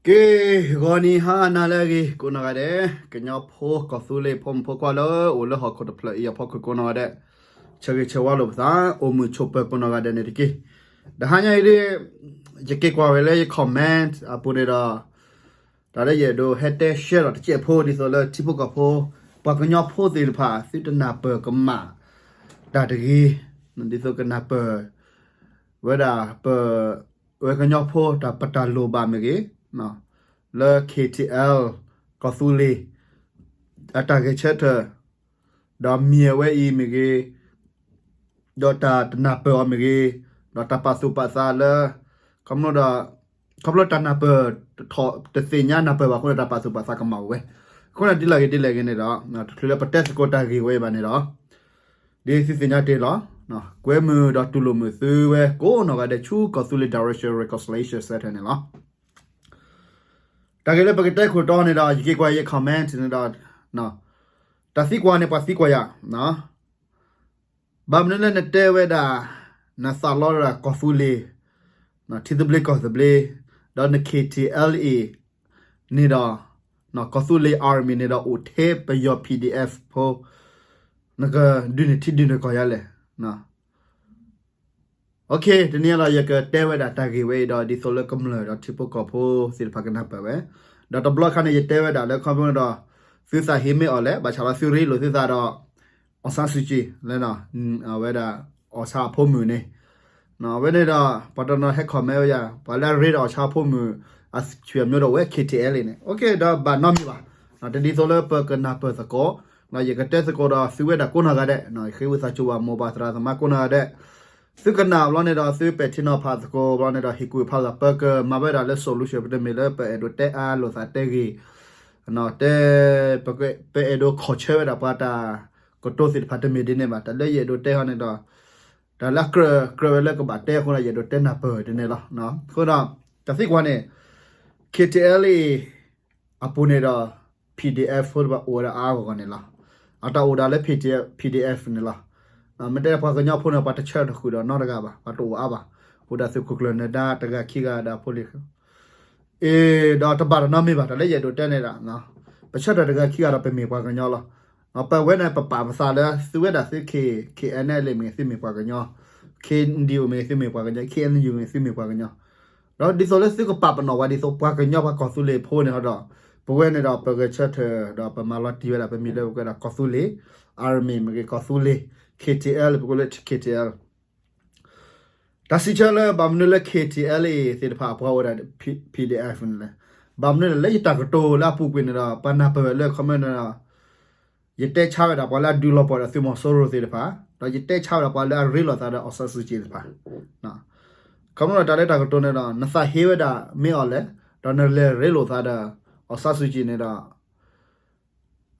က့ၤ ဂီၤနံၤဟါနၤလၢအဂ့ၤ ကိးနီၢ်ဂၤဒဲး, ကညီဖိကီၢ်သူလ့ၤဖိမုၣ်ဖိခွါလၢအိၣ်လၢဟီၣ်ခိၣ်တဖျၢၣ်အံၤအဖီခိၣ်ကိးနီၢ်ဂၤဒဲး, ဆၢဂ့ၤဆၢဝါလိာ်ပသး, အိၣ်မုာ်ဆိးပၢၤကိးနီၢ်ဂၤဒဲးန့ၣ်တက့ၢ်. တဟါညါအံၤဒ် ယက့ၤကွၢ်ဝဲလၢယ comment အပူၤန့ၣ်ဒီး တၢ်လၢယအဲၣ်ဒိးဟဲတဲ share ဒီးတစဲးဖိ ဒ်သိးလၢထံဖိကီၢ်ဖိ ပှၤကညီဖိသ့ၣ်တဖၣ် သုတနၢ်ပၢၢ်ကမၣ်တၢ်တဂ့ၤ, ဒ်သိးကနၢ်ပၢၢ်ဝဲဒၣ်ပ ဝဲကညီဖိတၢ်ပတၢ်လိၣ်ဘၣ်မ့ၢ်ဂ့ၤ, လၢ K T L ကီၢ်သူလ့ၤ အတၢ်ဂဲၤဆၢထၢၣ် ဒီးမံၤအဝဲအံၤမ့ၢ်ဂ့ၤ, ဒီးတၢ်တနၢ်ပၢၢ်အီၤမ့ၢ်ဂ့ၤ, ဒီးတၢ်ပာ်သူၣ်ပာ်သးလၢ ခီဖျိဒီး ခီဖျိတၢ်နၢ်ပၢၢ် တသ့ၣ်ညါနၢ်ပၢၢ်ဘၣ်အဃိန့ၣ် တၢ်ပာ်သူၣ်ပာ်သးကမၣ်အိၣ်ဝဲ. အဃိန့ၣ် ဒ်လဲၣ်ဂ့ၤဒ်လဲၣ်ဂ့ၤန့ၣ်ဒီး တချုးလၢပတဲသကိးတၢ်ဂ့ၢ်ဝဲအံၤဘၣ်န့ၣ်ဒီး ဒ်သုသ့ၣ်ညါတ့ၢ်လီၤ, ကွဲမုာ်ဒီးတူၢ်လိာ်မုာ်သုဝဲကိးနီၢ်ဂၤဒဲးဆူ ကီၢ်သူလ့ၤ Direction Reconciliation Center န့ၣ်လီၤ. တၢ်ဂ့ၢ်လၢပကတဲခိၣ်တီန့ၣ်ဒီး ယက့ၤကွၢ်ယ comment န့ၣ်ဒီး တၢ်သံကွၢ်န့ၣ် ပှၤသံကွၢ်ယၤ ဘၣ်မနုၤလၢနတဲဝဲဒၣ် နသးလီဝဲဒၣ်ကီၢ်သူလ့ၤ ထံသဘျ့ကီၢ်သဘျ့, ဒီးန K T L A န့ၣ်ဒီး ကီၢ်သူလ့ၤ Army န့ၣ်ဒီး အိၣ်ထဲပယီၤ P D F ဖိ, နကဒုးန့ၢ်ထံဒုးန့ၢ်ကီၢ်ယၤလဲၣ်. တနံၤအံၤဒီး ယကတဲဝဲဒၣ်တၢ်ဂ့ၢ်ဝဲအံၤဒီး ဒ်သိးလၢကမျၢၢ်ဒီးထံဖိကီၢ်ဖိသ့ၣ်တဖၣ်ကနၢ်ပၢၢ်ဝဲ, ဒီးတဘျီခါန့ၣ် ယတဲဝဲဒၣ်လၢခီဖျိန့ၣ်ဒီး သုသးဟ့မ့ၢ်အီၤလဲၣ်, ဘၣ်ဆၣ်ဒီးသုရ့လိာ်သုသးဒီး အောင်ဆန်းစုကြည် လၢ အဝဲဒၣ် အောင်ဆန်းအဖိမုၣ်န့ၣ်, အဝဲန့ၣ်ဒီး ပှၤတနီၤဟဲ comment ဝဲယၤ ပှၤလၢအရ့ဒီး အောင်ဆန်း အဖိမုၣ် အဆွေမျိုးဒီးဝဲ K T L A န့ၣ် OK ဒီးဘၣ်နီတမံၤဘၣ်, တဒ်သိးလၢပကနၢ်ပၢၢ်သကိး, ယကတဲသကိးဒီးသုဝဲဒၣ်ကိးနီၢ်ဂၤဒဲး, ဃ့ဝံသးစူၤဘၣ် မိၢ်ပၢ်သရၣ်သမါကိးနီၢ်ဂၤဒဲး, သုကနၣ်ဘျီန့ၣ်ဒီး သုပဲာ်ထံနီၤဖးသကိးဘျီန့ၣ်ဒီး ဟ့ၣ်ကူၣ်ဖးသး ပကမၤဝဲဒၣ်လၢ solution ပတမ့ၢ်လၢပအဲၣ်ဒိးတဲအါလိာ်သးတဲဂ့ၤ, တဲ ပအဲၣ်ဒိးခီၣ်ဆၢဝဲဒၣ်ပှၤတၢ်ကတိၤသ့ၣ်တဖၣ်တမ့ၢ်ဒ်န့ၣ်ဘၣ်, တၢ်လၢယအဲၣ်ဒိးတဲဟီန့ၣ်ဒီး တၢ်လၢအကြၢးကြၢးဝဲလၢကဘၣ်တဲအဃိဒီး ယအဲၣ်ဒိးတဲနၢ်ပၢၢ်ဒ်န့ၣ်လီၤ. အဃိဒီး တၢ်သံကွၢ်န့ၣ် K T L A အပူၤန့ၣ်ဒီး P D F ဖိတဖၣ်အိၣ်ဝဲဒၣ်အါအါဂီၢ်ဂီၢ်န့ၣ်လီၤ. အတၢ်အိၣ်ဒၣ်လၢ P D F န့ၣ်လီၤ. မ့ၢ်တဲပှၤကညီဖိန့ၣ် ပှၤတဆၢထၢၣ်ဃုာ်ဒီးနီတဂၤဘၣ်, ပှၤတအိၣ်အါဘၣ်, အိၣ်ဒၣ်သုးခိၣ်ကျၢၢ်နၢၤဒါတဂၤခံဂၤဒီးဖိလံၤ အ့ ဒီးတဘၣ်တနီတမံၤဘၣ်, တၢ်လၢယအဲၣ်ဒိးတဲန့ၣ်ဒီး ပဆၢထၢၣ်တဂၤခံဂၤဒီးပမ့ၢ်ပှၤကညီလီၤ. ပဝဲန့ၣ် ပပာ်ပသးလၢသုဝဲဒၣ်သု K- KNLA မ့ၢ်သုမ့ၢ်ပှၤကညီ, K N D O မ့ၢ်သုမ့ၢ်ပှၤကညီ, K N U မ့ၢ်သုမ့ၢ်ပှၤကညီ, ဒီးဒ်သိးလၢသုကပာ်ပနီၣ်ဝဲဒ်သိးပှၤကညီပှၤကီၢ်သူလ့ၤဖိန့ၣ်ဒီး ပဝဲန့ၣ်ဒီးပဂဲၤဆၢထၢၣ်ဒီးပမၤလီၤတံၢ်ဝဲဒၣ် ပမ့ၢ်လၢပကဲဒၣ်ကီၢ်သူလ့ၤ Army မ့ၢ်ဂ့ၤ ကီၢ်သူလ့ၤ K T L ပကိးလၢ K T L တၢ်စံးဆၢလၢဘၣ်မနုၤလၢ K T L A သ့ၣ်တဖၣ်အပှၤအိၣ်ဝဲဒၣ် P- PDF န့ၣ်လဲၣ်. ဘၣ်မနုၤလဲၣ် လၢယတၢ်ကတိၤလၢအပူၤကွံာ်န့ၣ်ဒီး ပှၤနၢ်ပၢၢ်ဝဲလၢ comment န့ၣ်ဒီး ယတဲဆါဝဲဒၣ်ပှၤလၢအဒုးလီၤပှီၢ်ဒီးသုးမီၤစိရိၤသ့ၣ်တဖၣ်, ဒီးယတဲဆါဝဲဒၣ်ပှၤလၢအရ့လိာ်သးဒီး အောင်ဆန်းစုကြည် သ့ၣ်တဖၣ်. ခီဖျိတၢ်လၢတၢ်ကတိၤန့ၣ်ဒီး နသးဟ့ဝဲဒၣ်မ့ၢ်အီၤလဲၣ်, ဒီးနလဲၤရ့လိာ်သးဒီး အောင်ဆန်းစုကြည် န့ၣ်ဒီး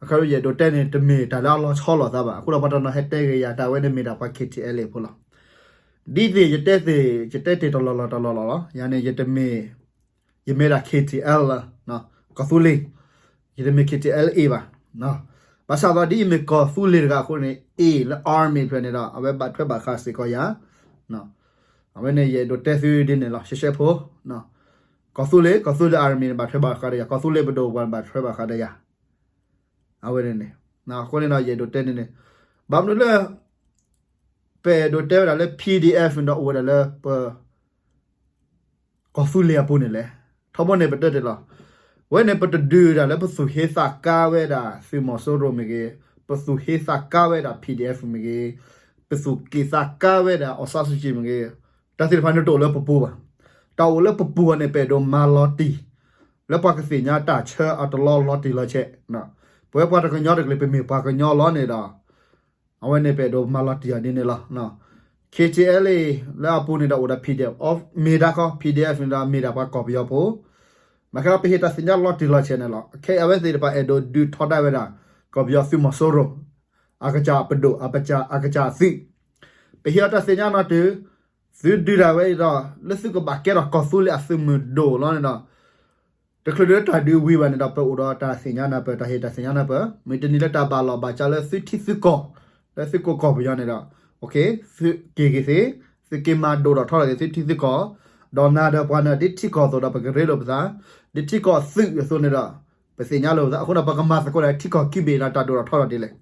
အခါယအဲၣ်ဒိးတဲန့ၣ် တမ့ၢ်တၢ်လၢအလီၤဆီလိာ်သးဘၣ်. အဃိဒီးပှၤတနီၤဟဲတဲဂ့ၤယၤ တၢ်ဝဲန့ၣ်မ့ၢ်ဒၣ်ပှၤ K T L A ဖိလီၤ. ဒ်သိးယတဲသ့ၣ် ယတဲတ့ၢ်တလီၢ်လီၢ်တလီၢ်လီၢ်လီၤ. ယၤန့ၣ် ယတမ့ၢ် ယမ့ၢ်ဒၣ် K T L လီၤ, ကီၢ်သူလ့ၤ, ယတမ့ၢ် K T L A ဘၣ်. ဘၣ်ဆၣ်ဒီးဒ်ယမ့ၢ်ကီၢ်သူလ့ၤတဂၤအဃိန့ၣ် A လၢ Army ဖျၢၣ်န့ၣ်ဒီး အဝဲဘၣ်ထွဲဘၣ်ဃးစ့ၢ်ကီးယၤ. အဝဲန့ၣ် ယအဲၣ်ဒိးတဲသုဒ်န့ၣ်လီၤ ရှဲရှဲဖိ. ကီၢ်သူလ့ၤ ကီၢ်သူလ့ၤ Army န့ၣ် ဘၣ်ထွဲဘၣ်ဃးဒီးယၤ, ကီၢ်သူလ့ၤပဒိၣ်ပှၤန့ၣ် ဘၣ်ထွဲဘၣ်ဃးဒီးယၤ. အဝဲန့ၣ်န့ၣ် အဃိန့ၣ်ဒီး ယအဲၣ်ဒိးတဲန့ၣ်န့ၣ် ဘၣ်မနုၤလၢ ပအဲၣ်ဒိးတဲဝဲဒၣ်လၢ PDF န့ၣ်ဒီးအိၣ်ဝဲဒၣ်လၢပ ကီၢ်သူလ့ၤအပူၤန့ၣ်လဲၣ်. ထီဘိန့ၣ် ပတဲတ့ၢ်လီၤ. ဝဲန့ၣ် ပတဒုးဒၣ်လၢပသူၣ်ဟ့သးကါဝဲဒၣ်သုးမီၤစိရိၤမ့ၢ်ဂ့ၤ, ပသူၣ်ဟ့သးကါဝဲဒၣ် PDF မ့ၢ်ဂ့ၤ, ပသူၣ်က့ၣ်သးကါဝဲဒၣ် အောင်ဆန်းစုကြည် မ့ၢ်ဂ့ၤ, တၢ်သ့ၣ်တဖၣ်န့ၣ်တအိၣ်လၢပပူၤဘၣ်. တၢ်အိၣ်လၢပပူၤန့ၣ် ပအဲၣ်ဒိးမၤလီၤတံၢ် လၢပှၤကသ့ၣ်ညါတၢ်ဆၢအတလီၢ်လီၤတံၢ်လီၤဆဲး. ပဝဲပှၤတကညီတကလုာ် ပမ့ၢ်ပှၤကညီလီၤန့ၣ်ဒီး အဝဲန့ၣ် ပအဲၣ်ဒိးမၤလီၤတံၢ်အီၤဒ်န့ၣ်လီၤ. KTLA လၢအပူၤန့ၣ်ဒီးအိၣ်ဒီး PDF, မ့ၢ်ဒၣ်ကီ PDF န့ၣ်ဒီးမ့ၢ်ဒၣ်ပှၤကီၢ်ပယီၤဖိ, ဘၣ်ဃးဒီးပဟ့ၣ်တၢ်သ့ၣ်ညါလီၤတံၢ်လီၤဆဲးန့ၣ်လီၤ. ခဲအံၤအဝဲသ့ၣ်တဖၣ်အဲၣ်ဒိးဒုးထီဒါဝဲဒၣ် ကီၢ်ပယီၤသုးမီၤစိရိၤ အကစၢ်ပဒိၣ် အကစၢ်အသုး, ပဟ့ၣ်အီၤတၢ်သ့ၣ်ညါနီၤတုၤ သုဒုးတၢ်ဝဲအံၤဒီး လၢသုကဘၣ်ကဲထီၣ်ကီၢ်သူလ့ၤအသုးမုၢ်ဒိၣ်လီၤန့ၣ်ဒီး တချုးလၢတၢ်ဒုးဝံၤဘၣ်န့ၣ်ဒီး ပအိၣ်ဒီးတၢ်သ့ၣ်ညါနၢ်ပၢၢ် တၢ်ဟ့ၣ်တၢ်သ့ၣ်ညါနၢ်ပၢၢ်, မ့ၢ်တနံၤလၢတၢ်ဘၣ်လီၢ်ဘၣ်စးလၢသုထံသုကီၢ် လၢသုကီၢ်ပယီၤန့ၣ်ဒီး သုက့ၤက့ၤသ့, သုက့ၤမၤဒိၣ်ထီၣ်ထီထီၣ်က့ၤသုထံသုကီၢ်, ဒီးနၤဒီးပှၤန့ၣ် ဒ်ထံကီၢ်အသိးဒီး ပကရ့လိာ်ပသး, ဒ်ထံကီၢ်အသုးအသိးန့ၣ်ဒီး ပသ့ၣ်ညါလိာ်ပသး. အဃိဒီး ပကမၤသကိးဒီးထံကီၢ်ခံဘ့ၣ်န့ၣ် တၢ်ဒိၣ်ထီၣ်ထီထီၣ်ဒ်လဲၣ်.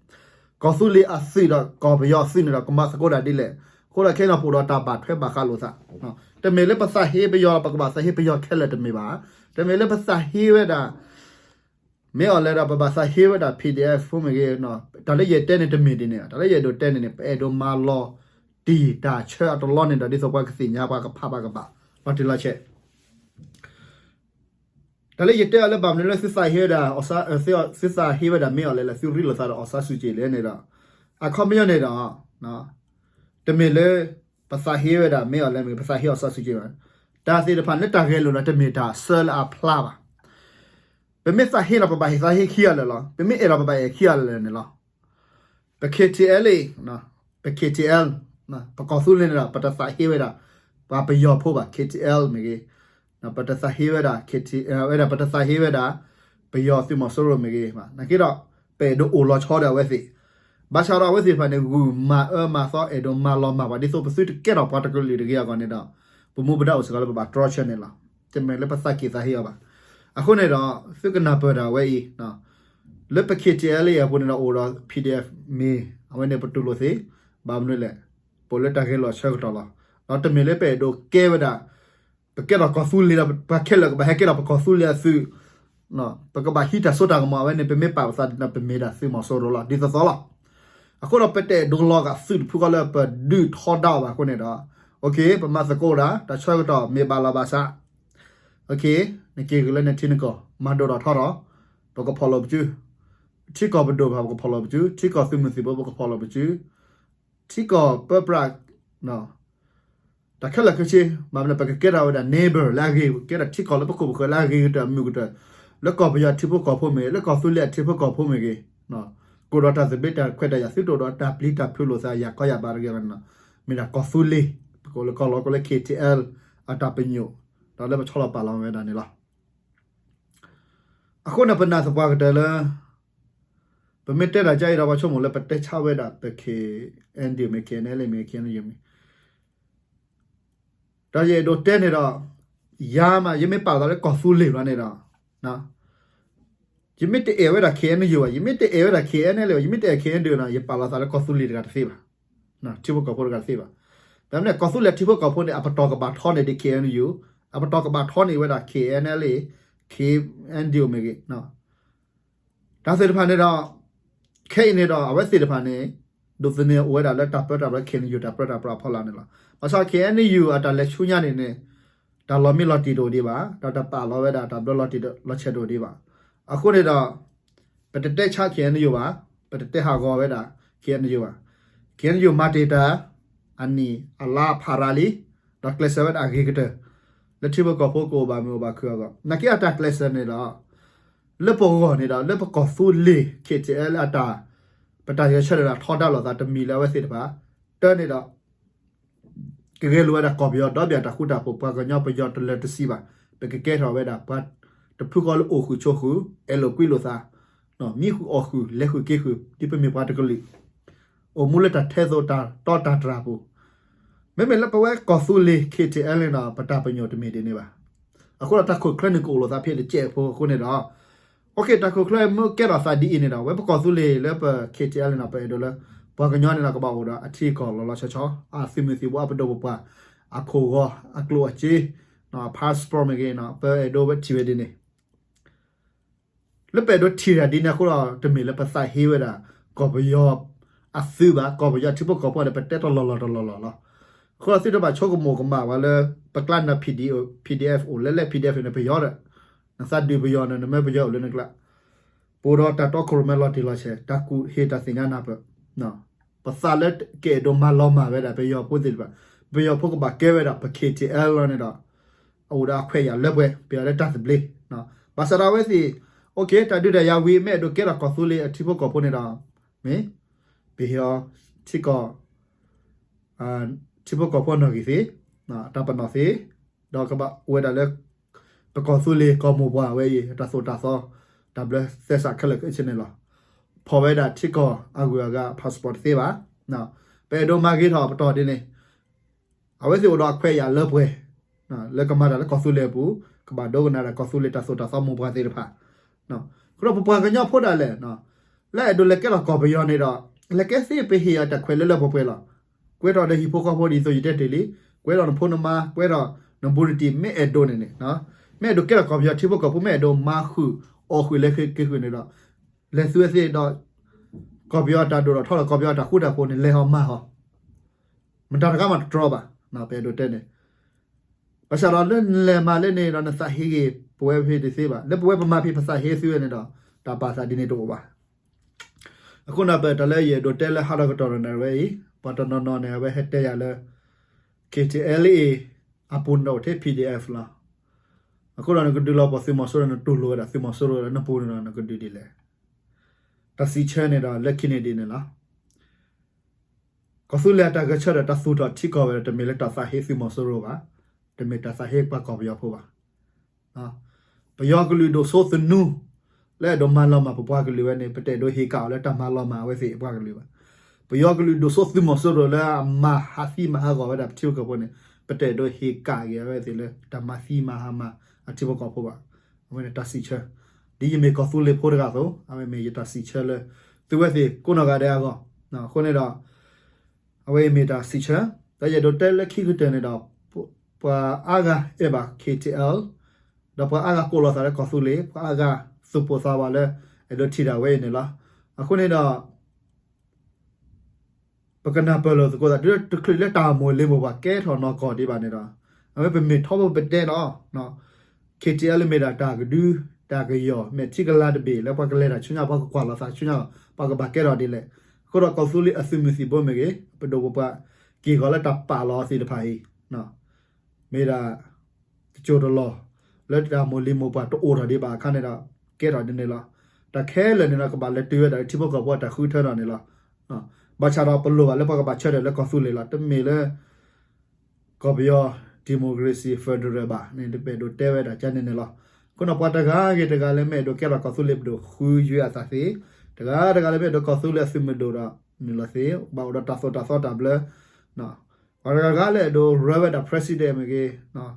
ကီၢ်သူလ့ၤအသုးဒီးကီၢ်ပယီၤအသုးန့ၣ်ဒီး ကမၤသကိးဒၣ်ဒ်လဲၣ်. အဃိဒီးခဲအံၤန့ၣ် ပအိၣ်ဒီးတၢ်ဘၣ်ထွဲဘၣ်ဃးလိာ်သး. တမ့ၢ်လၢပသးဟ့ပယီၤ ပကဘၣ်သးဟ့ပယီၤခဲလၢာ်တမ့ၢ်ဘၣ်. တမ့ၢ်လၢပသးဟ့ဝဲဒၣ် မ့ၢ်အီၤလဲၣ်ဒီး ပဘၣ်သးဟ့ဝဲဒၣ် PDF ဖိမ့ၢ်ဂ့ၤ, တၢ်လၢယတဲန့ၣ်တမ့ၢ်ဒ်န့ၣ်, တၢ်လၢယအဲၣ်ဒိးတဲန့ၣ်န့ၣ် ပအဲၣ်ဒိးမၤလီၤတံၢ်တၢ်ဆၢအတလီန့ၣ်ဒီး ဒ်သိးပှၤကသ့ၣ်ညါ ပှၤကဖးပှၤကဘၣ် လီၤတံၢ်လီၤဆဲး. တၢ်လၢယတဲအီၤလၢ ဘၣ်မနုၤလၢသုသးဟ့ဝဲဒၣ် သုသးဟ့ဝဲဒၣ်မ့ၢ်အီၤလဲၣ်လၢ သုရ့လိာ်သးဒီး အောင်ဆန်းစုကြည် လဲၣ်န့ၣ်ဒီး အခီပညီန့ၣ်ဒီး တမ့ၢ်လၢ ပသးဟ့ဝဲဒၣ်မ့ၢ်အီၤလဲၣ်မ့ၢ်ဂ့ၤ, ပသးဟ့ အောင်ဆန်းစုကြည် ဘၣ်. တၢ်သ့ၣ်တဖၣ်လၢတၢ်ဂဲၤလိာ်ဒီး တမ့ၢ်တၢ်ဆၢလၢအဖျါဘၣ်. ပမ့ၢ်သးဟ့လီၤ ပဘၣ်ဟ့ၣ်သးဟ့ခံဂၤလၢာ်လီၤ. ပမ့ၢ်အဲၣ်လီၤ ပဘၣ်အဲၣ်ခံဂၤလၢာ်န့ၣ်လီၤ. ပ KTLA, ပ KTL, ပကီၢ်သူလ့ၤန့ၣ်ဒီး ပတသးဟ့ဝဲဒၣ် ပှၤပယီၤဖိဘၣ်, KTL မ့ၢ်ဂ့ၤ, ပတသးဟ့ဝဲဒၣ် KTL ဝဲဒၣ်, ပတသးဟ့ဝဲဒၣ် ပယီၤသုးမီၤစိရိၤမ့ၢ်ဂ့ၤ, နာ်က့ဒီး ပအဲၣ်ဒိးအိၣ်လီၤဆီဒီးအဝဲသ့ၣ်. ဘၣ်ဆၣ်ဒီးအဝဲသ့ၣ်တဖၣ်န့ၣ် ဂုာ်မၤအၢမၤသီ အဲၣ်ဒိးမၤလီၤမၢ်ပှၤ ဒ်သိးပသုတကဲထီၣ်ပှၤတကလုာ်တဂ့ၤအဂီၢ်န့ၣ်ဒီး ပမူပဒါအိၣ်စ့ၢ်ကီးလၢပဘၣ်တြီဆၢန့ၣ်လီၤ. တမ့ၢ်လၢပသးက့ၤသးဟ့အီၤဘၣ်. အဃိန့ၣ်ဒီး သုကနၢ်ပၢၢ်ဒၣ်ဝဲအံၤ လၢပ KTLA အပူၤန့ၣ်ဒီးအိၣ်ဒီး PDF မ့ၢ် အဝဲန့ၣ်ပတူၢ်လိာ်သ့, ဘၣ်မနုၤလဲၣ်, ပအိၣ်လၢတၢ်ဂဲၤလိာ်အဆၢကတီၢ်လီၤ. ဒီးတမ့ၢ်လၢပအဲၣ်ဒိးကဲဝဲဒၣ် ပကဲထီၣ်ကီၢ်သူလ့ၤဒီး ပှၤခဲလၢာ်ကဘၣ်ဟဲကဲထီၣ်ပကီၢ်သူလ့ၤအသုး, ပကဘၣ်ဟံးတၢ်စိတၢ်ကမီၤ အဝဲန့ၣ် ပမ့ၢ်ပာ်ပသးဒီး ပမ့ၢ်ဒၣ်သုးမီၤစိရိၤလီၤ ဒ်သိးသိးလီၤ. အဃိဒီးပတအဲၣ်ဒိးလီၤဂာ်သုးတဖုဃီလၢပဒုးထီဒါအီၤဘၣ်အဃိန့ၣ်ဒီး, ပမၤသကိးဒၣ် တၢ်ဆၢကတီၢ်မ့ၢ်ဘၣ်လီၤဘၣ်ဆး နက့ၤဂ့ၤလၢနထံနကီၢ် မၤဒိၣ်ထီၣ်ထီထီၣ်, ပကဖီၣ်လိာ်ပစု, ထံကီၢ်ပဒိၣ်ဘၣ် ပကဖီၣ်လိာ်ပစု, ထံကီၢ်သုးမုၢ်သံၣ်ဘိ ပကဖီၣ်လိာ်ပစု, ထံကီၢ်ပၢပြး တၢ်ခဲလၢာ်ခဲဆ့, ဘၣ်မနုၤလဲၣ် ပကကဲထီၣ်ဝဲဒၣ် neighbor လၢအဂ့ၤ, ကဲထီၣ်ထံကီၢ်လၢပခိၣ်ပဃၢၤလၢအဂ့ၤကတၢၢ်အမုာ်ကတၢၢ်, လၢကီၢ်ပယီၤထံဖိကီၢ်ဖိမ့ၢ်ဂ့ၤ, လၢကီၢ်သူလ့ၤအထံဖိကီၢ်ဖိမ့ၢ်ဂ့ၤ, ကအိၣ်ဒီးတၢ်သဘျ့တၢ်ခွဲးတၢ်ယာ် သုတအိၣ်ဒီးတၢ်ပျံၤတၢ်ဖုးလိာ်သး ယၤကီယၤဘါတဂ့ၤန့ၣ်, မ့ၢ်ဒၣ်ကီၢ်သူလ့ၤ, ပကိးလၢကီၢ်လီၤကိးလၢ KTL အတၢ်ပညိၣ်, ဒီးလၢပဆီလီၤပာ်လီၤဝဲဒၣ်န့ၣ်လီၤ. အဃိန့ၣ် ပနာ်သပှၢ်ကတၢၢ်လၢ ပမ့ၢ်တဲတၢ်ကါအံၤဒီး ပှၤဆိကမိၣ်လၢပတဲဆါဝဲဒၣ် ပ KNDO မ့ၢ် KNLA မ့ၢ် KNU မ့ၢ်, ဒီးယအဲၣ်ဒိးတဲန့ၣ်ဒီး ယၤမး ယမ့ၢ်ပာ်လီၤသးလၢကီၢ်သူလ့ၤဘျီန့ၣ်ဒီး ယမ့ၢ်တအဲၣ်ဝဲဒၣ် KNU ဘၣ်, ယမ့ၢ်တအဲၣ်ဝဲဒၣ် KNLA ဘၣ်, ယမ့ၢ်တအဲၣ် KNDO န့ၣ် ယပာ်လီၤသးလၢကီၢ်သူလ့ၤတဂၤတသ့ဘၣ်, ထံဖိကီၢ်ဖိတဂၤတသ့ဘၣ်. ဘၣ်မနုၤလဲၣ် ကီၢ်သူလ့ၤထံဖိကီၢ်ဖိန့ၣ် အပတီၢ်ကဘၣ်ထီန့ၣ်ဒ် KNU, အပတီၢ်ကဘၣ်ထီန့ၣ်ဝဲဒၣ် KNLA, KNDO မ့ၢ်ဂ့ၤ, တၢ်သ့ၣ်တဖၣ်န့ၣ်ဒီး ခဲအံၤန့ၣ်ဒီး အဝဲသ့ၣ်တဖၣ်န့ၣ် ဒိးသန့ၤအိၣ်ဝဲဒၣ်လၢတၢ်ပၢတၢ်ပြး KNU တၢ်ပၢတၢ်ပြးအဖီလာ်န့ၣ်လီၤ. ဘၣ်ဆၣ် KNU အတၢ်လဲၤဆူညါန့ၣ်န့ၣ် တၢ်လီၤမံလီၤတံၢ်တအိၣ်ဒံးဘၣ်, တၢ်တပာ်လီၤဝဲဒၣ် တၢ်ဘျၢလီၤတံၢ်လီၤဆဲးတအိၣ်ဒံးဘၣ်. အဃိန့ၣ်ဒီး ပတတဲဆါ KNU ဘၣ်, ပတတဲဟးဂီၤဝဲဒၣ် KNU ဘၣ်. KNU မၤတ့ၢ်တၢ် အနံၣ်အလါဖးရၤလံ, ဒီးကျဲးစၢးဝဲဒၣ်အဂ့ၤကတၢၢ် လၢထံဖိကီၢ်ဖိကအိၣ်ဘၣ်မုာ်အိၣ်ဘၣ်ခုၣ်အဂီၢ်. နာ်က့အတၢ်ကျဲးစၢးန့ၣ်ဒီး လၢပဂီၢ်န့ၣ်ဒီး လၢပကီၢ်သူလ့ၤ KTLA အတၢ် ပတၢ်ဂဲၤဆၢထၢၣ်ဒီးထီဒါလိာ်သးတမံၤလၢအဝဲသ့ၣ်တဖၣ် တၢ်န့ၣ်ဒီး ကဂဲၤလိာ်ဝဲဒၣ်ကီၢ်ပယီၤဒီဘ့ၣ်အတၢ်ဃူတၢ်ဖိး ပှၤကညီပယီၤတလၢတဆံးဘၣ်. ပကကဲထီၣ်ဝဲဒၣ်ပှၤတဖုဃီလၢအိၣ်ဃုာ်ဆိးဃုာ် အဲၣ်လိာ်ကွံလိာ်သး မံဃုာ်အီၣ်ဃုာ် လဲၤဃုာ်က့ၤဃုာ် ဒ်ပမ့ၢ်ပှၤတကလုာ် အိၣ်မူလၢတၢ်ထဲသိးတၢ်တီတၢ်တြၢ်အပူၤ. မ့မ့ၢ်လၢပဝဲကီၢ်သူလ့ၤ KTLA န့ၣ်ဒီး ပတၢ်ပညိၣ်တမ့ၢ်ဒ်န့ၣ်ဘၣ်. အဃိဒီးတၢ်ခိၣ်ချၢန့ၣ်ကအိၣ်လိာ်သးဖဲတစဲးဖိအဃိန့ၣ်ဒီး တၢ်ခိၣ်ချၢမ့ၢ်ကဲထီၣ်သးဒ်အံၤန့ၣ်ဒီး ဝဲပကီၢ်သူလ့ၤလၢပ KTLA န့ၣ်ဒီး ပအဲၣ်ဒိးလၢ ပှၤကညီန့ၣ်ဒီးကဘၣ်အိၣ်ဒီးအထံအကီၢ်လီၤလီၤဆီဆီ အသုးမုၢ်သံၣ်ဘိအပဒိၣ်ပပှၢ် အခိၣ်ဂီၤ အကျိၣ်အစ့ အ passport မ့ၢ်ဂ့ၤ ပအဲၣ်ဒိးဝဲထံၣ်ဝဲဒ်န့ၣ် လၢပအဲၣ်ဒိးထံၣ်တၢ်ဒ်န့ၣ်အဃိဒီး တမ့ၢ်လၢပသးဟ့ဝဲဒၣ် ကီၢ်ပယီၤအသုးဘၣ်, ကီၢ်ပယီၤထံဖိကီၢ်ဖိန့ၣ် ပတဲတလီၢ်လီၢ်တလီၢ်လီၢ်လီၤ. အဃိဒီးသုတဘၣ်ဆိကမိၣ်ကမၣ်ဝဲလၢ ပကျါန့ၣ် PDF အိၣ် PDF အိၣ် လၢလဲၣ် PDF န့ၣ် ပယီၤဒီး နသးဒုးပယီၤန့ၣ် နမၢပယီၤအိၣ်လၢနကျါ ပအိၣ်ဒီးတၢ်တီခိၣ်ရိၣ်မဲလီၤတံၢ်လီၤဆဲး တၢ်ကူၣ်ဟ့ၣ်တၢ်သ့ၣ်ညါနၢ်ပၢၢ် ပသးလၢကအဲၣ်ဒိးမၤလီၤမၢ်ဝဲဒၣ် ပယီၤဖိသ့ၣ်တဖၣ်, ပယီၤဖိကဘၣ်ကဲဝဲဒၣ် ပ KTLA လီၤန့ၣ်ဒီး အအိၣ်ဒီးအခွဲးယာ်လၢပှဲၤ ပယီၤလၢတၢ်သဘျ့, ဘၣ်ဆၣ်ဒီးအဝဲသ့ၣ် အိၣ်က့ၤ တၢ်ဒုးတၢ်ယၤဝံၤ မ့ၢ်အဲၣ်ဒိးကဲထီၣ်ကီၢ်သူလ့ၤအထံဖိကီၢ်ဖိန့ၣ်ဒီး မ့ၢ် ပဟ့ၣ်အီၤ ထံကီၢ် ထံဖိကီၢ်ဖိအနီၣ်ဂံၢ်သ့, တၢ်ပနီၣ်သ့, ဒီးကဘၣ်အိၣ်ဝဲဒၣ်လၢ ပကီၢ်သူလ့ၤကီၢ်မိၢ်ပှၢ်ဝဲအံၤ တၢ်သိၣ်တၢ်သီ တၢ်ဘျၢသဲစးခဲလၢာ်ခဲဆ့န့ၣ်လီၤ. ဖီၣ်ဝဲဒၣ်ထံကီၢ်အဂုၤအဂၤ passport တသ့ဘၣ်. ပအဲၣ်ဒိးမၤဂ့ၤထီၣ်ပတီၢ်ဒ်န့ၣ် အဝဲသ့ၣ်အိၣ်ဒီးအခွဲးယာ်လၢပှဲၤ, လၢကမၤတၢ်လၢကီၢ်သူလ့ၤအပူၤ, ကဘၣ်ဒိကနၣ်တၢ်ကီၢ်သူလ့ၤတၢ်သိၣ်တၢ်သီမိၢ်ပှၢ်သ့ၣ်တဖၣ်. အဃိဒီးပပှၤကညီဖိဒၣ်လဲာ် လၢအဲၣ်ဒိးလဲၤကဲထီၣ်ကီၢ်ပယီၤန့ၣ်ဒီး လဲၤကဲသ့ပဟ့ၣ်အီၤတၢ်ခွဲးလၢလၢပှဲၤပှဲၤလီၤ. ကွဲးထီၣ်ဒီးဟံၣ်ဖိဃီဖိဒ်သိးယတဲတ့ၢ်လံ, ကွဲးထီၣ်နဖိနမါ, ကွဲးထီၣ်နဘူးနတံၢ် မ့ၢ်အဲၣ်ဒိးန့ၣ်န့ၣ်, မ့ၢ်အဲၣ်ဒိးကဲထီၣ်ကီၢ်ပယီၤထံဖိကီၢ်ဖိ မ့ၢ်အဲၣ်ဒိးမၤဃုာ်အီၣ်ဃုာ်လဲၤဃုာ်က့ၤဃုာ်န့ၣ်ဒီး လဲၤသုဝဲသ့ၣ်ဒီး ကီၢ်ပယီၤတၢ်ဒိၣ်ထီၣ်ထီထီၣ် ကီၢ်ပယီၤတၢ်ဃူတၢ်ဖိးန့ၣ် လဲၤဟီမၤဟီ, မတၤတဂၤမးတတြီဘၣ်. ပအဲၣ်ဒိးတဲန့ၣ် ဘၣ်ဆၣ်ဒီးလၢနလဲၤမၤလၢန့ၣ်ဒီး နသးဟ့ဂ့ၤပဝဲဖဲတသ့ဘၣ်. လၢပဝဲပမၤဖဲပသးဟ့သုဝဲန့ၣ်ဒီး တၢ်ပာ်သးဒ်န့ၣ်တအိၣ်ဘၣ်. အဃိန့ၣ် ပတၢ်လၢယအဲၣ်ဒိးတဲလၢဟါဒီကတီၢ်ဒီးနၣ်ရံၣ်ဝဲအံၤ, ပှၤတနီၤနီၤန့ၣ် အဝဲဟဲတဲယၤလၢ K T L A အပူၤန့ၣ်ဒီးအိၣ်ထဲ P D F လီၤ. အဃိဒီးနကဒုးလီၤပှီၢ်သုးမီၤစိရိၤ နတူၢ်လိာ်ဝဲဒၣ်သုးမီၤစိရိၤဒီး နပူၤန့ၣ်ဒီးနကဒုးဒ်လဲၣ်. တၢ်စံးဆၢန့ၣ်ဒီးလၢခံန့ၣ်ဒ်န့ၣ်လီၤ. ကီၢ်သူလ့ၤအတၢ်ဂဲၤဆၢထၢၣ်တၢ်သူၣ်ထီၣ်ထံကီၢ်ဝဲဒီး တမ့ၢ်လၢတၢ်သးဟ့သုးမီၤစိရိၤဘၣ်, တမ့ၢ်တၢ်သးဟ့ပှၤကီၢ်ပယီၤဖိဘၣ်. ပယီၤကလုာ်ဒိၣ်စိသနူ လၢအဲၣ်ဒိးမၤလီၤမၢ်ပပှၤကလုာ်ဝဲန့ၣ် ပတအဲၣ်ဒိးဟ့ၣ်ကၣ်အီၤလၢတၢ်မၤလီၤမၢ်အဝဲသ့ၣ်အပှၤကလုာ်ဘၣ်. ပယီၤကလုာ်ဒိၣ်စိသုးမီၤစိရိၤလၢအမၤဟးသံမၤဟးဂီၤဝဲဒၣ်ပထံပကီၢ်ဖိန့ၣ် ပတအဲၣ်ဒိးဟ့ၣ်ကၣ်က့ၤအဝဲသ့ၣ်လၢတၢ်မၤသံမၤဟးမၤအထံဖိကီၢ်ဖိဘၣ်. အဝဲန့ၣ်တၢ်စံးဆၢ ဒ်ယမ့ၢ်ကီၢ်သူလ့ၤဖိတဂၤအသိး အဝဲမ့ၢ်ယတၢ်စံးဆၢလၢ သုဝဲသ့ၣ်ကိးနီၢ်ဂၤဒဲးအဂီၢ်. အဃိန့ၣ်ဒီး အဝဲအံၤမ့ၢ်တၢ်စံးဆၢ, ဒီးယအဲၣ်ဒိးတဲလၢခံကတၢၢ်န့ၣ်ဒီး ပှၤအါဂၤအဲၣ်ဘၣ် K T L ဒီးပှၤအါဂၤကိးလီၤသးလၢကီၢ်သူလ့ၤ, ပှၤအါဂၤသူၣ်ပိၢ်သးဝးလၢ အဲၣ်ဒိးထံၣ်ဒၣ်ဝဲအံၤန့ၣ်လီၤ. အဃိန့ၣ်ဒီး ပကနၢ်ပၢၢ်လိာ်သကိးသး တုၤလၢတချုးလၢတၢ်မိၢ်လံၤမိၢ်ပှၢ်ကဲထီၣ်နီၢ်ကီၢ်ဒံးဘၣ်န့ၣ်ဒီး အဝဲပမ့ၢ်ထီဘိပတဲလီၤ K T L မ့ၢ်ဒၣ်တၢ်ကဒု တၢ်ကယီၢ် မ့ၢ်ထံကလါတဘ့ၣ်လၢပှၤကလဲၤတၢ်ဆူညါ ပှၤကကွၢ်လီၤသးဆူညါ ပှၤကဘၣ်ကဲထီၣ်ဒ်လဲၣ်. အဃိဒီးကီၢ်သူလ့ၤအသုးမုၢ်သံၣ်ဘိမ့ၢ်ဂ့ၤ ပဒိၣ်ပပှၢ်က့ၢ်ဂီၤလၢတၢ်ပာ်လီၤအီၤသ့ၣ်တဖၣ်အံၤ မ့ၢ်ဒၣ် တစိၢ်တလီၢ် လၢတၢ်မိၢ်လံၤမိၢ်ပှၢ်တအိၣ်ထီၣ်ဒံးဘၣ်အခါန့ၣ်ဒီး ကဲထီၣ်ဒ်န့ၣ်လီၤ. တၢ်ခဲလၢာ်န့ၣ်ဒီး ကဘၣ်လဲၤတုၤဝဲဒၣ်လၢထံဖိကီၢ်ဖိအတၢ်ဃုထၢထီၣ်န့ၣ်လီၤ. ဘၣ်ဆၣ်ဒီးပလိၣ်ဘၣ်လၢပှၤကဘၣ်ဆၢထၢၣ်လၢကီၢ်သူလ့ၤလီၤ. တမ့ၢ်လၢ ကီၢ်ပယီၤ democracy federal ဘၣ်န့ၣ် ပအဲၣ်ဒိးတဲဝဲဒၣ်ကန့ၣ်န့ၣ်လီၤ. အဃိန့ၣ်ပှၤတဂၤဂ့ၤတဂၤလၢမ့ၢ်အဲၣ်ဒိးကဲထီၣ်ကီၢ်သူလ့ၤပဒိၣ်ဃုယွဲအသးသ့, တဂၤတဂၤလၢမ့ၢ်အဲၣ်ဒိးကီၢ်သူလ့ၤအသုးမုၢ်ဒိၣ်ဒီးနုာ်လီၤသ့, ဘၣ်အိၣ်ဒီးတၢ်သိၣ်တၢ်သီတၢ်ဘျၢ ပှၤတဂၤဂၤလၢအဲၣ်ဒိးရၢဝဲဒၣ် president မ့ၢ်ဂ့ၤ,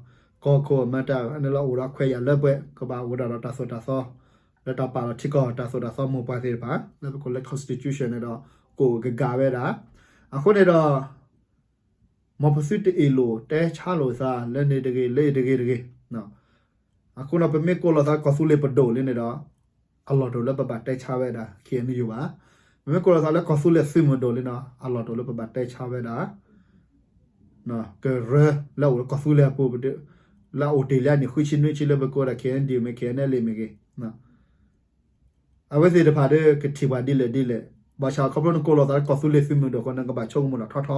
ကီၢ်ခိၣ်အမၤတၢ်န့ၣ်လီၤ အိၣ်ဒီးခွဲးယာ်လၢပှဲၤ ကဘၣ်အိၣ်ဒီးတၢ်သိၣ်တၢ်သီ လၢတၢ်ပာ်လီၤထံကီၢ်တၢ်သိၣ်တၢ်သီမိၢ်ပှၢ်သ့ၣ်တဖၣ် လၢပကိးလၢ constitution န့ၣ်ဒီး ကအိၣ်ကဂၤဝဲဒၣ်. အဃိန့ၣ်ဒီး မ်ပသုတအ့ၣ်လိာ်တဲဆါလိာ်သးလၢန့ၣ်တဂ့ၤ လၢအံၤတဂ့ၤတဂ့ၤ. အဃိန့ၣ် ပမ့ၢ်ကိးလီၤသးလၢကီၢ်သူလ့ၤပဒိၣ်လံန့ၣ်ဒီး အလီၢ်တအိၣ်လၢပဘၣ်တဲဆါဝဲဒၣ် K N U ဘၣ်. ပမ့ၢ်ကိးလီၤသးလၢကီၢ်သူလ့ၤသုးမုၢ်ဒိၣ်လံန့ၣ် အလီၢ်တအိၣ်လၢပဘၣ်တဲဆါဝဲဒၣ် ကရၢလၢအအိၣ်လၢကီၢ်သူလ့ၤအပူၤ လၢအအိၣ်တ့ၢ်လံန့ၣ် ဃုဆံနွံဆံလၢပကိးဝဲဒၣ် K N D O မ့ၢ် K N L A မ့ၢ်ဂ့ၤ အဝဲသ့ၣ်တဖၣ်ဒီးကထံၣ်ပှၤဒ်လဲၣ်ဒ်လဲၣ်. ဘၣ်ဆၣ်ခီဖျိနကိးလီၤသးလၢကီၢ်သူလ့ၤသုးမုၢ်ဒိၣ်အဃိ နကဘၣ်ဆိကမိၣ်တၢ်ထ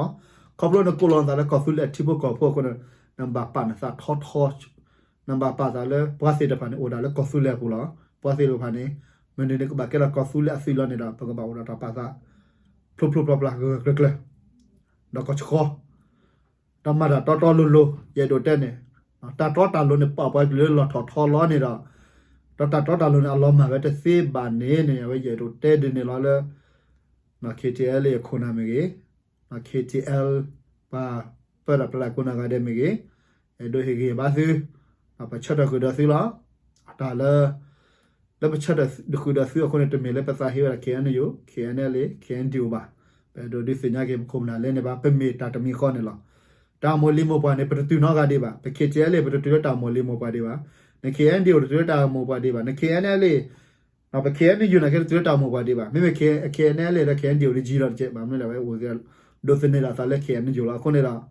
ီထီ, ခီဖျိနကိးလီၤသးလၢကီၢ်သူလ့ၤအထံဖိကီၢ်ဖိအဃိန့ၣ် နဘၣ်ပာ်နသးထီထီ နဘၣ်ပာ်သးလၢပှၤသ့ၣ်တဖၣ်န့ၣ် အိၣ်ဒၣ်လၢကီၢ်သူလ့ၤအပူၤလီၤ. ပှၤသ့ၣ်တဖၣ်န့ၣ် မနုၤန့ၣ်ကဘၣ်ကဲထီၣ်ကီၢ်သူလ့ၤအသုးလီၤန့ၣ်ဒီး ပကဘၣ်အိၣ်ဒီးတၢ်ပာ်သး ဖျိဖျိဖျါဖျါ ဂၢၢ်ဂၢၢ်ကျၢၤကျၢၤ ဒီးကဆှီ တၢ်မၤတၢ်တီတီလိၤလိၤ ယအဲၣ်ဒိးတဲန့ၣ် တၢ်တီတၢ်လိၤန့ၣ် ပာ်ပှၤကလုာ်လၢလီၢ်ထီၣ်ထီလီၤန့ၣ်ဒီး ဒီးတၢ်တီတၢ်လိၤန့ၣ် အလီၤမၢ်ဝဲတသ့ဘၣ်န့ၣ်န့ၣ် အဝဲယအဲၣ်ဒိးတဲဒ်န့ၣ်လီၤလၢ K T L A အခိၣ်နၢ်မ့ၢ်ဂ့ၤ, K T L ပှၤပၢတၢ်ပြးကိးနီၢ်ဂၤဒဲးမ့ၢ်ဂ့ၤ, အဲၣ်ဒိးဟ့ၣ်ဂံၢ်ဟ့ၣ်ဘါသု, ပဆၢထၢၣ်ဃုာ်ဒီးသုလီၤ. တၢ်လၢ လၢပဆၢထၢၣ်ဃုာ်ဒီးသုအဃိန့ၣ် တမ့ၢ်လၢပသးဟ့ဝဲဒၣ် K N U, K N L A, K N D O ဘၣ်. ပအဲၣ်ဒိးဒုးသ့ၣ်ညါက့ၤပခိၣ်ပနၢ်လၢန့ၣ်ဘၣ်, ပမ့ၢ်တၢ်တမံၤဃီန့ၣ်လီၤ. တၢ်မိၢ်လံၤမိၢ်ပှၢ်န့ၣ် ပတတုၤနီတဂၤဒံးဘၣ်. ပ K T L A ပတတုၤလၢတၢ်မိၢ်လံၤမိၢ်ပှၢ်ဒံးဘၣ်. န K N D O တတုၤလၢတၢ်မိၢ်ပှၢ်ဒံးဘၣ်. န K N L A ပ K N U နာ်က့တတုၤလၢတၢ်မိၢ်ပှၢ်ဒံးဘၣ်. မ့မ့ၢ် K N L A ဒီး K N D O ဒ်ယံၤလီၤတကဲး ဘၣ်မနုၤလဲၣ် အဝဲအိၣ်သ့ ဒိးသန့ၤဒၣ်သးလၢ K N U လီၤ. အဃိန့ၣ်ဒီး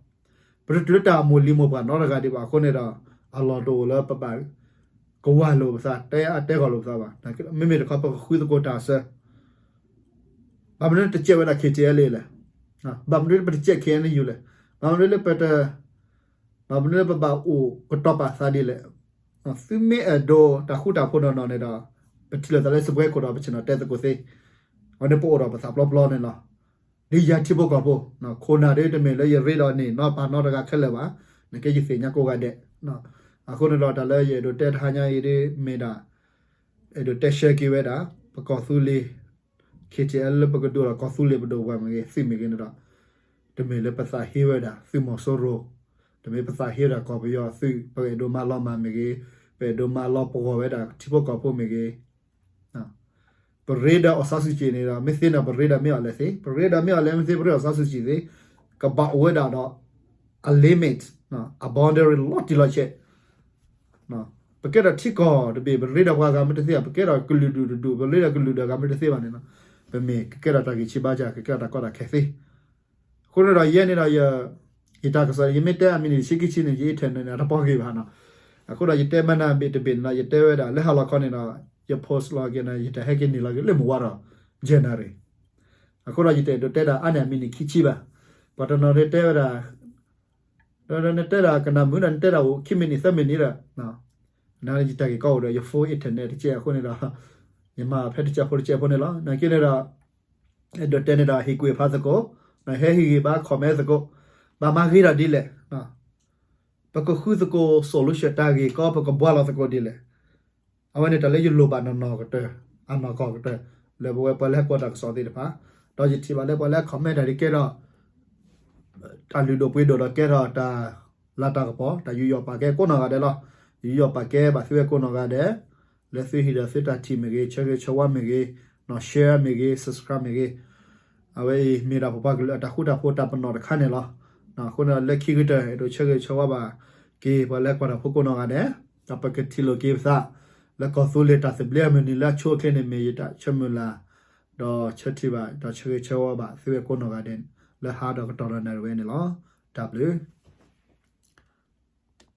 ပတတုၤလၢတၢ်မိၢ်လံၤမိၢ်ပှၢ်နီတဂၤဒံးဘၣ်. အဃိန့ၣ်ဒီး အလီၢ်တအိၣ်လၢပဘၣ်ကဝၢ်လိာ်ပသး တဲအါတဲဂီၢ်လိာ်ပသးဘၣ်. မ့မ့ၢ်တခီ ပကဃုသကိးတၢ်အစၢ ဘၣ်မနုၤတကဲးဝဲဒၣ် K T L A လဲၣ်. ဘၣ်မနုၤလၢပတကဲး K N U လဲၣ်. ဘၣ်မနုၤလၢပတ ဘၣ်မနုၤလၢပဘၣ်အိၣ်ကတီၤပာ်သးဒ်လဲၣ်. သုမ့ၢ်အဲၣ်ဒိးတၢ်ဃူတၢ်ဖိးနီၢ်နီၢ်န့ၣ်ဒီး ပထံၣ်လိာ်သးလၢစပွဲခိၣ်ဒီး ပဆ့ၣ်နီၤတဲသကိးသ့, အဝဲန့ၣ်ပအိၣ်ဒီးပသးပျီပျီန့ၣ်လီၤ. ဒ်ယၤထံဖိကီၢ်ဖိ ခိၣ်နၢ်ဒ်တမ့ၢ်လၢယရ့ဒီးန့ၢ်နီၢ်ပၢ်နီတဂၤခဲလၢာ်ဘၣ်, နကဲယသ့ၣ်ညါကိးဂၤဒဲး. အဃိန့ၣ်ဒီးတၢ်လၢယအဲၣ်ဒိးတဲတဟါညါအံၤဒ်မ့ၢ်ဒၣ် အဲၣ်ဒိးတဲရှဲက့ၤဝဲဒၣ် ပကီၢ်သူလ့ၤ K T L လၢပကဒိၣ်ဒီးကီၢ်သူလ့ၤပဒိၣ်ပပှၢ်မ့ၢ်ဂ့ၤ သုးမ့ၢ်ဂ့ၤန့ၣ်ဒီး တမ့ၢ်လၢပသးဟ့ဝဲဒၣ် သုးမီၤစိရိၤ တမ့ၢ်ပသးဟ့ဝဲဒၣ်ကီၢ်ပယီၤသုး ပကအဲၣ်ဒိးမၤလီၤမၢ်မ့ၢ်ဂ့ၤ, ပအဲၣ်ဒိးမၤလီၤပဂီၢ်ဝဲဒၣ်ထံဖိကီၢ်ဖိမ့ၢ်ဂ့ၤ, ပရ့ဒီးအီၣ်စီဆူၣ်ကံးန့ၣ်ဒီး မ့ၢ်သ့န့ၣ် ပရ့ဒီးမ့ၢ်အီၤလဲၣ်သ့, ပရ့ဒီးမ့ၢ်အီၤလဲၣ် မ့ၢ်သ့ ပရ့အီၣ်စီဆူၣ်ကံးသ့, ကဘၣ်အိၣ်ဝဲဒၣ်ဒီး အ limit, အ boundary လီၤတံၢ်လီၤဆဲး ပကဲထီၣ်ထံကီၢ်တဘ့ၣ် ပရ့ဒီးပှၤဂၤမ့ၢ်တသ့ဘၣ်, ပကဲထီၣ်ကလုာ်ဒူၣ်တဒူၣ် ပရ့ဒီးကလုာ်ဒူၣ်ဂၤမ့ၢ်တသ့ဘၣ်န့ၣ်လီၤ. ပမ့ၢ်ကကဲထီၣ်တၢ်ဂံၢ်ဆံးဘါစၢ် ကကဲထီၣ်တၢ်ကီတၢ်ခဲသ့. အဃိန့ၣ်ဒီးယဲန့ၣ်ဒီး ယတၢ်ကစီၣ် ယမ့ၢ်တဲအမံၤနံးဆံခံဆံန့ၣ် ယ internet န့ၣ် အတပီၢ်ဂ့ၤဘၣ်နီၤ. အဃိဒီးယတဲမၤနၤဘ့ၣ်တဘ့ၣ်န့ၣ်ဒီး ယတဲဝဲဒၣ်လၢဟါလီၤခီန့ၣ်ဒီး ယ post လီၤက့ၤန့ၣ် ယတၢ်ဟဲက့ၤန့ၢ်လီၤက့ၤလၢမုၢ်ဝါဒီး January. အဃိဒီးယတအဲၣ်ဒိးတဲဒၣ်အါန့ၢ်အမံၤနံးခံဆံဘၣ်. ပှၤတနီၤတဲဝဲဒၣ် ဒီးနတဲဒၣ်ကနၣ်မုာ်ဒီး နတဲဒၣ်အိၣ်ခံမံးနံးသၢမံးနံးဒီး နယတၢ်ဂ့ၢ်ကီအိၣ်ဒီး ယ phone internet တကဲအဃိန့ၣ်ဒီး ယမၤဖဲတကဲဖိတကဲဖိန့ၣ်လီၤ. နာ်က့န့ၣ်ဒီး အဲၣ်ဒိးတဲန့ၣ်ဒီး ဟ့ၣ်ကူၣ်ဖးသကိး, ဟဲဟ့ၣ်ဂံၢ်ဘါ comment သကိး, ဘၣ်မၤဂ့ၤဒီးဒ်လဲၣ်, ပကဃုသကိး solution တၢ်ဂ့ၢ်ကီ ပကဘှါလီၤသကိးဒ်လဲၣ်. အဝဲန့ၣ်တၢ်လၢယလိၣ်ဘၣ်နီၢ်နီၢ်ကတၢၢ် အနီၢ်ကီၢ်ကတၢၢ် လၢပဝဲပှၤလၢဟဲကွၢ်တၢ်ကစီၣ်သ့ၣ်တဖၣ်, ဒီးယထံၣ်ဘၣ်လၢပှၤလၢ comment တၢ်ဒ်ကဲထီၣ် တၢ်လုၢ်ဒိၣ်ပှ့ၤဒိၣ်ဒီးကဲထီၣ်တၢ်လၤတၢ်ကပီၤ တၢ်ယူးယီၣ်ပာ်ကဲကိးနီၢ်ဂၤဒဲးလီၤ. ယူးယီၣ်ပာ်ကဲဘၣ်သုဝဲကိးနီၢ်ဂၤဒဲး လၢသုဟံၣ်ဒီးသုတၢ်ထံၣ်မ့ၢ်ဂ့ၤ ဆၢဂ့ၤဆၢဝါမ့ၢ်ဂ့ၤ နီၢ် share မ့ၢ်ဂ့ၤ subscribe မ့ၢ်ဂ့ၤ, အဝဲအံၤမ့ၢ်ဒၣ်ပပှၤကလုာ်အတၢ်ဃူတၢ်ဖိးတၢ်ပနီၣ်တခါန့ၣ်လီၤ. အဃိန့ၣ်လၢခံကတၢၢ် အဲၣ်ဒိးဆၢဂ့ၤဆၢဝါဘၣ်က့ၤ ပှၤလၢကွၢ်တၢ်ဖိကိးနီၢ်ဂၤဒဲး, ဒီးပကထံၣ်လိာ်က့ၤပသး လၢကီၢ်သူလ့ၤတၢ်သဘျ့အမုၢ်နံၤလၢအဆိအချ့န့ၣ် မ့ၢ်ယတၢ်ဆၢမုၢ်လၢ် ဒီးဆၢထံၣ်ဘၣ် ဒီးဆၢဂ့ၤဆၢဝါဘၣ်သုဝဲကိးနီၢ်ဂၤဒဲး လၢဟါဒီးကတီၢ်ဒီးနၣ်ရံၣ်ဝဲန့ၣ်လီၤ. တၢ်ဘျုး